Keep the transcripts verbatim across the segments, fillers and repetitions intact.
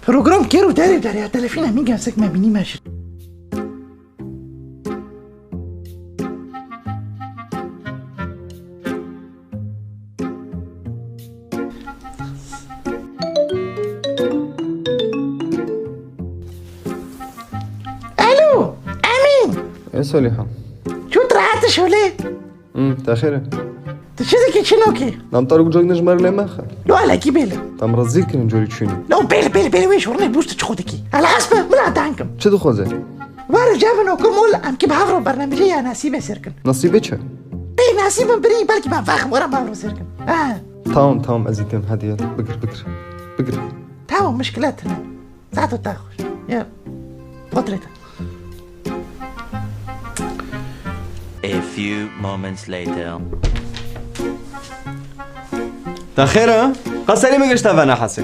Program kêr û derê derê ya telefîna min gelsek me bînî me şir. Alo, Emîn! E, Solîha. Çût rehat şolê? Hmm, te xêr e? Tu çi dikî çinokî? Nam tarok cok ne ji me re lê mexe. Lo alekî bêle. Tam rezîl kirin corî çûnî. Lo bêle, bêle, bêle wê jornê bûş tu çi xwe dikî? Elhas be, min a dankim. Çi dixwaze? Were cevin oku mol em ki bi hev ro bernamîjê ya Nasîbê sêr kin. Nasîbê çi? Tê Nasîbin birî belkî ben vexim were bi hev ro sêr kin. Ha. Tamam, tamam, ez î têm. Hadi yala, bigir, bigir. Bigir. Tamam, mişkilet ne. Saeto te xweş. Ya. Potreta. A few moments later. Te xêr e? Qe serî min gişte vena hesê.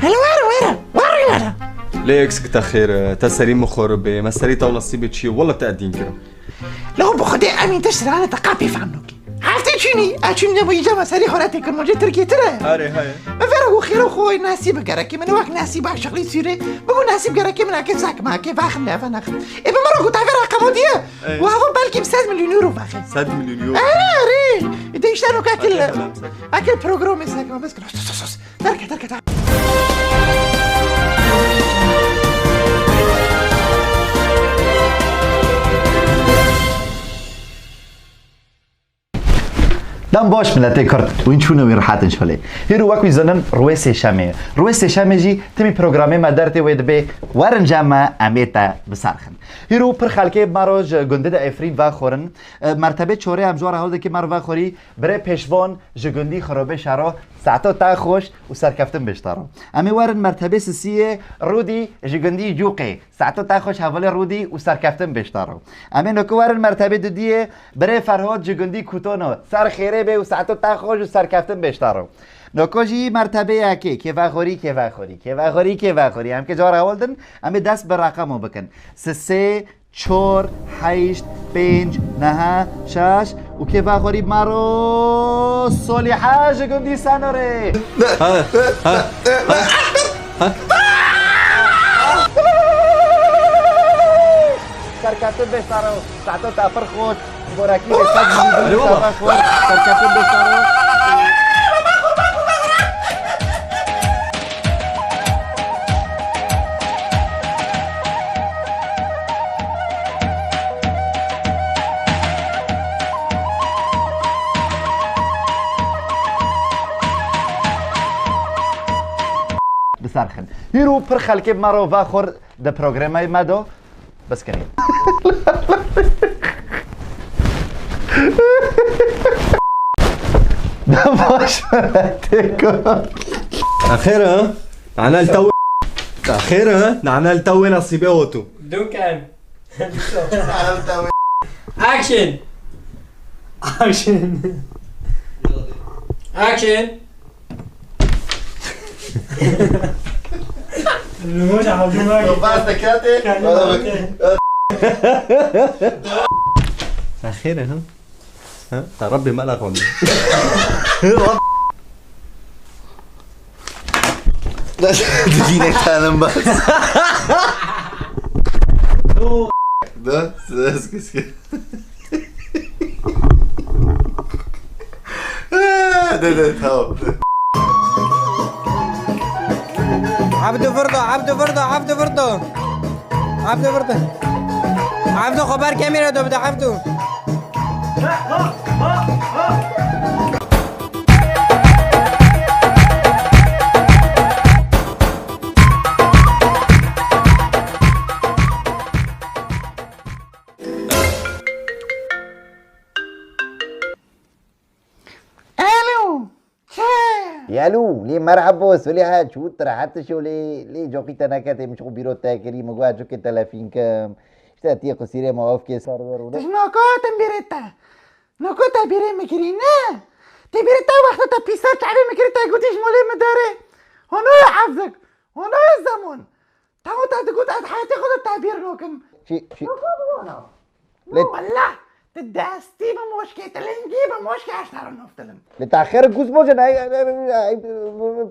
Hele were, were, were, were. Lê eksik te xêr e, te serî min xoribê, me serî te û Nasîbê çi ye, wele te edîn kirim. Lo bi Xwedê Emîn te şirane te qapî fam nokî. Heftê çûnî, a çûnî de bo îca me serî xwe re tê Kurmancê Tirkiyê tire. Arê, heye. Me vera ku xêro xwe Nasîb gerekê min, wek Nasîb a şexlî sûrê. Bi ku Nasîb gerekê min ake zak me, ake vaxim ne, eve naxim. Ê bi me re ku te vera qemodiye. Ey. Wa hava belkî bi sed milyon euro vaxê. Sed milyon euro. Arê, arê. Ê de îşte no kakil. Hadi, hadi, hadi. Akil programê zak me bes kir. Sus, sus, sus. Terke, terke, terke. Dem baş miletê Kurd, wîn çûne wî rehatin şolê. Hîro wek wî zanin rûyê sêşemê ye. Rûyê sêşemê jî timî programê me dertê wê dibê, werin cem me em ê te bisarxin. Hîro pir xelkê me re ji gundê de Efrîn vexorin. E, mertebê çorê em ji we re hewl dikî me re vexorî, birê pêşvan ji gundî Xirobê Şaro, saeto te xweş û serkeftin bêj te re. Em ê werin mertebê sisiyê Rûdî ji gundî Cûqê. Saeto te xweş hevalê Rûdî û serkeftin bêj te re. Em ê noko werin mertebê dudiyê birê Ferhod ji gundî Kûtono. Ser xêrê bê û saeto te xweş û serkeftin bêj te re. Noko jî mertebê yekê, kêvexorî, kêvexorî, kêvexorî, kêvexorî. Em kê cara hewl din, em ê dest bi reqemo bikin. Sisê, çor, heşt, pênc, nehe, şeş û kêvexorî maro Solîhe ji gundî Senorê. Ha, ha, ha, ha. Serkeftin bêj te re, saeto te pir xweş, gorekî lê sed milyon. Alo, baba. Te pir xweş, serkeftin bêj te re. Bisarxin. Hîro pir xelkê me re vexor di programê me de. Bes kenê. Baş têko. Axir ha? Nana li tew-, axir ha? Nana li tew wê Nasîbê otu. Duken. Action. Action. Action. Bas dekate. Axir ha? Ha? Ta Rabbê me la xwendin. Dibîne tanim bas. Da, ses kıskı. De, de, tamam. Abdü vurdu, Abdü vurdu, Abdü vurdu. Abdü vurdu. Abdü, xwe ber kamera de bide, Abdü. Alo. He. Yalo, lê merhebo, Solîhe, çût rehet şo lê, lê coqî te neketê, min ji xwe bîro te kirî, min got, cukê telefîn kim. Îşte tiyê qisîrê me, ofkê ser we rûne. Tu ji naka hatin bîrê te. Naka te bîrê min kirî, ne? Te bîrê te wexta te pîser çavê min kirî, te gotî ji molê min derê. Hona ye evzik, hona ye zeman. Te got, te digot, ez heyatê xwe de te bîr nakim. Çi, çi? Naka bi wana. Lê- Wallah. Ti destî bi moşkê, ti lingî bi moşkê, ez ji te re nov dilim. Lê te xêr guz boce ne,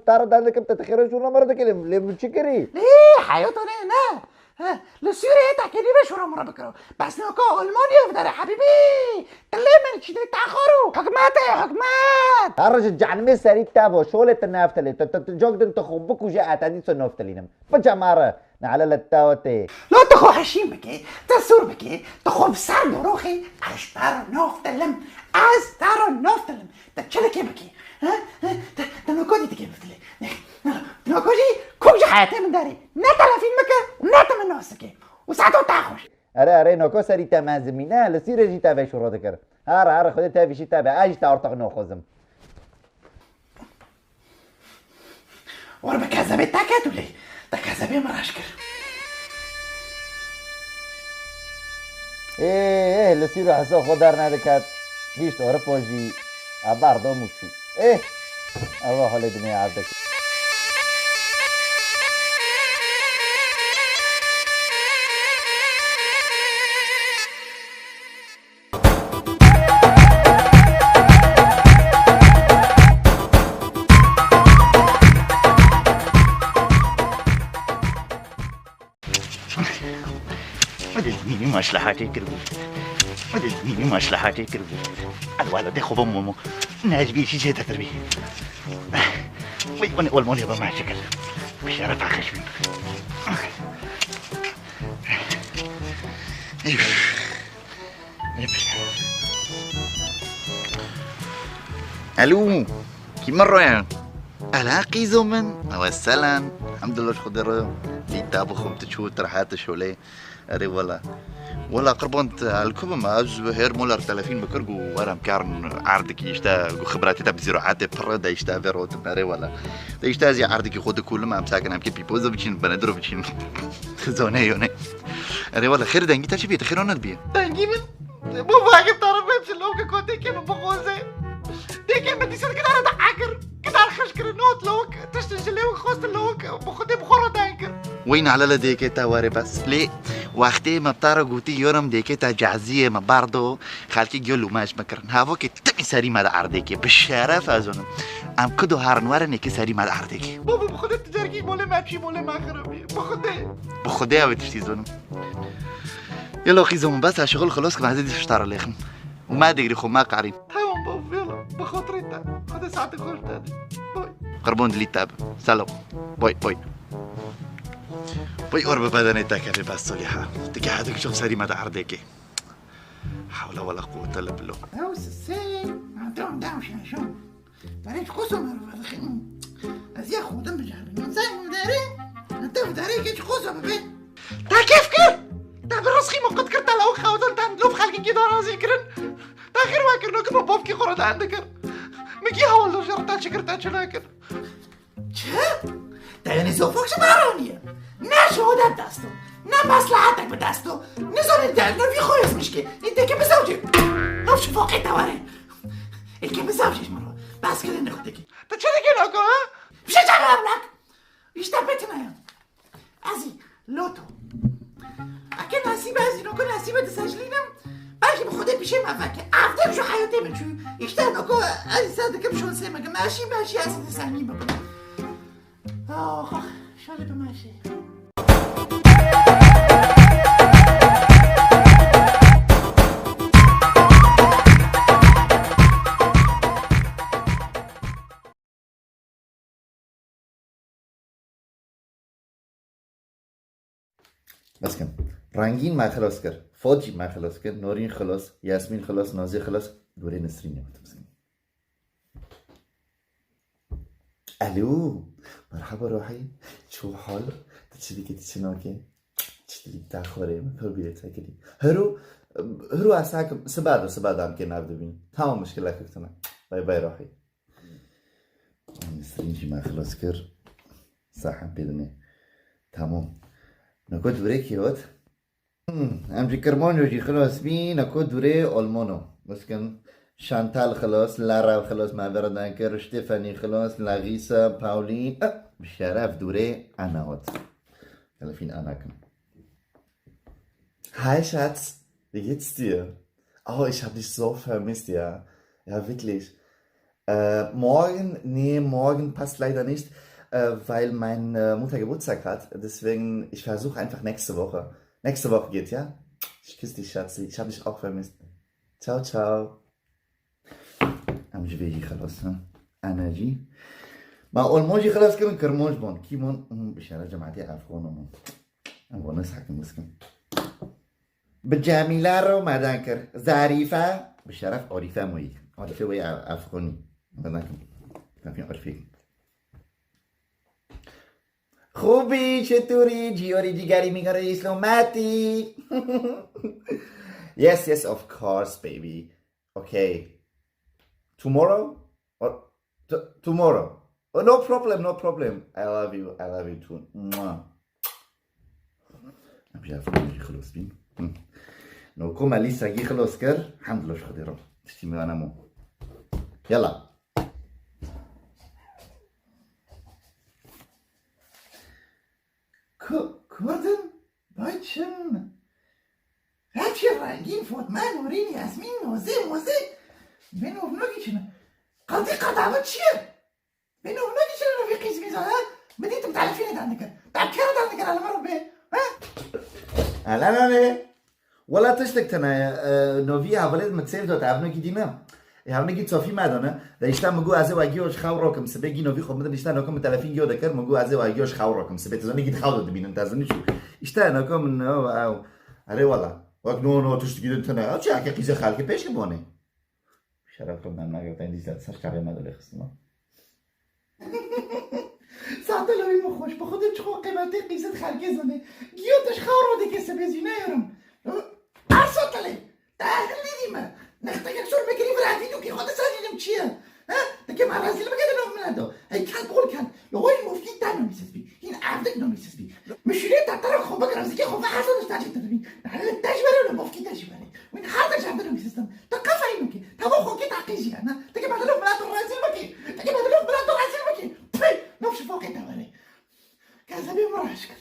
te re dan dikim, te xêr şûna me re dikê, lê, lê min çi kirî? Lê heyo to ne, ne. He, li Sûriyeyê te kêdî be şûra min re bikiro. Bes noko Almanya ev dere, hebîbî. Dilê min çi dê te xoro. Hikmet e, hikmet. Her ji cehnimê serî te bo, şolê te neftelê. Tu, tu, tu cok din tu xwe bikuje, ez te dîsa neftelînim. Biçe mare, nalele tawetê. Lo tu xwe heşîn bike, tu sûr bike, tu xwe bi ser doroxê, ez ji te re neftelim. Ez te re neftelim. Te çi dike bike? He? He? Te, te noko dî dike biftilê. Te noko jî kok ji heyatê min derê. Ne telefîn bike, ne tu min nas dike. Û saeto te xweş. Erê, erê, noko serî te mezimî ne, li Sûrê jî te vê şûro dikir. Her, her, Xwedê te vîşî te be, ez jî te ortaq noxozim. War bi kezebê te ket û lê. Te kezebê min reş kir. Ê, ê, li Sûrê hesa xwe dernediket. Gihîşt Ewropa jî. A berdom û çû. Ê, ew holê dinê erdek. Hadi mînî maşlehatê kiribû. Hadi mînî maşlehatê kiribû. Hadi wala de xwe bim momo. Necbî şî jê tetir bî. Vay, wene olmolya bim maşe kir. Bi şeref axeş bîm. Üf. Alo, kî min roye? Ela qîzo min, ew e Selan. Elhamdulillah ji Xwedê re. Lîta bixwim tu çû, tu rehet şolê. Erê wela. Wela qirban te, el ku bim, ez her molar telefîn bikir, gu were em karin erdikî, işte, gu xibretê te bi zîroetê pirre de, işte, vê rotin, erê wela. De, işte, ez ya erdikî xwe dikûlim, em sakin, em kê pîpozo biçîn, benediro biçîn. Zone yone. Erê wela, xêr dengî te çi bîye, tu xêr ne dibîye? Dengî min? Bo vagim te re bê çi lewke ku dêkê min bixoze. Dêkê min dîsa dikir, ara da akir. Kidar xeş kirin, not lewk, tiştin ji lewk xwestin lewk, bi Xwedê bi xwe re deng kir. Wey nalele dêkê te were bes. Lê wextê me bi te re gotî yorim dêkê te caziyê me bardo, xelkê giyo lûmaj me kirin. Havokê timî serî me de erdêkê. Bi şeref ez onim. Em kudo herin werin êkê serî me de erdêkê. Babo, bi Xwedê tu carkî molê me çî molê me xirabî. Bi Xwedê. Bi Xwedê ew ê tiştî zonim. Yelo qîzo min bes, ez şixul xilos kim, ez ê dîsa ji te re lêxim. Û me digrî xwe me qarîn. Tamam bab, yelo, bi xotirê te. Xwedê saetê xweş te. Boy. Qirban dilî te be. Selo. Boy, boy. Boy, or bi bedenê te kevê bes Solîha. Dike hedik çok serî me de erdêkê. Hawla wala quwwete illa billah. Ew sisê. Adam dam şaşam. Darê çi qoso me re vedixî. Ez ya xwe dim bijaribim. Sen bi darê, te bi darê ke çi qoso bibe. Te kêf kir? Te bi rizqî min qut kir, te lewik xewtin, te dilov xelkî kî darazî kirin. Te xêr we kir, no ki min bavkî xwe re deng dikir. Min kî hewal da ji re te çi kir, te çi nekir. Çi? Te yanî zofok ji me re aniye? Ne şehadet dest o, ne meslehetek bi dest o. Nizanî te li vî xwe yê mişkê. Î têkê bizewcê. Nov şifaqê te were. Êkê bizewcê ji min re. Bes kirin ne xwe têkê. Te çi dikî nako, ha? Fişe çavê evlak. Îşte pê tune ye. Ez î loto. Eke nesîbe ez î noko nesîbe disecilînim. Belkî bi Xwedê pişê me veke. Ev dem ji heyatê min çû. Îşte noko ez î ser dikim şansê min. Meşî meşî ez î disengî bibim. Ax, ax, şalê bi meşê. Bes kim. Rengîn me xilos kir. Fod jî me xilos kir. Norîn xilos. Yasmîn xilos. Nazî xilos. Dûrê Nisrînê min tim skin. Alo. Merhaba Ruhî. Çi hal? Tu çi dikî, tu çi nakî? Çi dikî, te xorê min. Pir bîrê te kirî. Hiro, hiro ez hakim. Siba de, siba de em kê nav dibîn. Tamam, muşkilek tune. Bay bay Ruhî. Nesrîn jî me xilas kir. Sahem pê dinê. Tamam. Neko dûrê kî hot? Hmm, em ji Kirmanco jî xilas bî, neko dûrê Almano. Miskin Chantal xilas, Lara xilas me veradan kir, Stefanie xilas, Larissa, Pauline. Eh, bi şeref dûrê Anna hot. Telefîn Anna kim. Hi Schatz, wie geht's dir? Oh, ich habe dich so vermisst, ja. Ja, wirklich. Äh, morgen, nee, morgen passt leider nicht, äh, weil mein äh, Mutter Geburtstag hat. Deswegen, ich versuche einfach nächste Woche. Nächste Woche geht, ja? Ich küsse dich, Schatzi. Ich habe dich auch vermisst. Ciao, ciao. Em ji vê jî xelas, ha? Ene jî. Ma olmon jî xelas kirin, kirmon ji bon. Kîmon, hmm, bi şere cemaetê Efxon û min. Em bo ne sakin miskin. Bi Cemîle re me dan kir. Zarîfe, bi şeref Arîfe moyî. Arîfe wê Efxonî. Me dan kir. Kapî Arîfe. خوبی، چطوری، جیاری، جیگری، میگری، سلامتی؟ Yes, yes, of course, baby. Okay. Tomorrow? Or t- tomorrow? Oh, no problem, no problem. I love you, I love you too. Mwah. Em jî ev komê jî xilos bîn. Hi. No, koma lîsa gî xilos kir. Hemd lo ji Xwedê re. Tiştî me anemo. Yala. Ku-, Kurdin, bay çin. Her çi rengîn, Fatma, Nûrîn, Yasmîn, Nozê, Mozê. Bê nûr nûrî çin. Qadî qadava çi ye? Bê nûr nûrî çin, nûrî qîz mîza, ha? Min dîtim telefînê dan dikir. Te kera dan dikir, elma rû bê. Ha? Ala nane. Wela tiştek tene ye. E, novî hevalê min sêv dot, ev nokî dî me. E, ev nokî çofî me dane. De îşte min got ez ê we giyo ji xew rokim. Sibê gî novî xwe min din îşte nokim min telefîn giyo dikir. Min got ez ê we giyo ji xew rokim. Sibê tu zanî gî di xew de dibînin, te zanî çû. Îşte nokim min, ew, ew. Erê wela. Wek no, no, tiştekî din tune. Ew çi eke qîzê xelkê pêş ki bonê. Şeref xwe me nagirtên dîsa ser çavê me dilê xistina. Satelê wî min xweş, bi xwe de çi xwe qîmetê qîzet xelkê zanê. Giyo te ji xew ro dike sebê zî neyerim. Arsa telê, te hildî dî me. Nextekek sor me kirî vira vîdyo kî xwe de sazînim çi ye? Ha? Dike me rezîl bike de nav min do. Hey kel bol kel. Li xwe yî mofkî te nomîsiz bî. Hîn evdik nomîsiz bî. Min şûrê te te re xwe bikir, ez dike xwe ve hesa de stajê te dibî. Nehê te ji were û li mofkî te ji were. Wîn her de ji evde nomîsiz tim. Te qefayî nokî. Te bo xwe kê te qîzî ye, ne? Te kê me de nav min te rezîl bikî. Te kê me de nav min te rezîl bikî. Pey, nav şifokê te were. Kezebê min reş kir.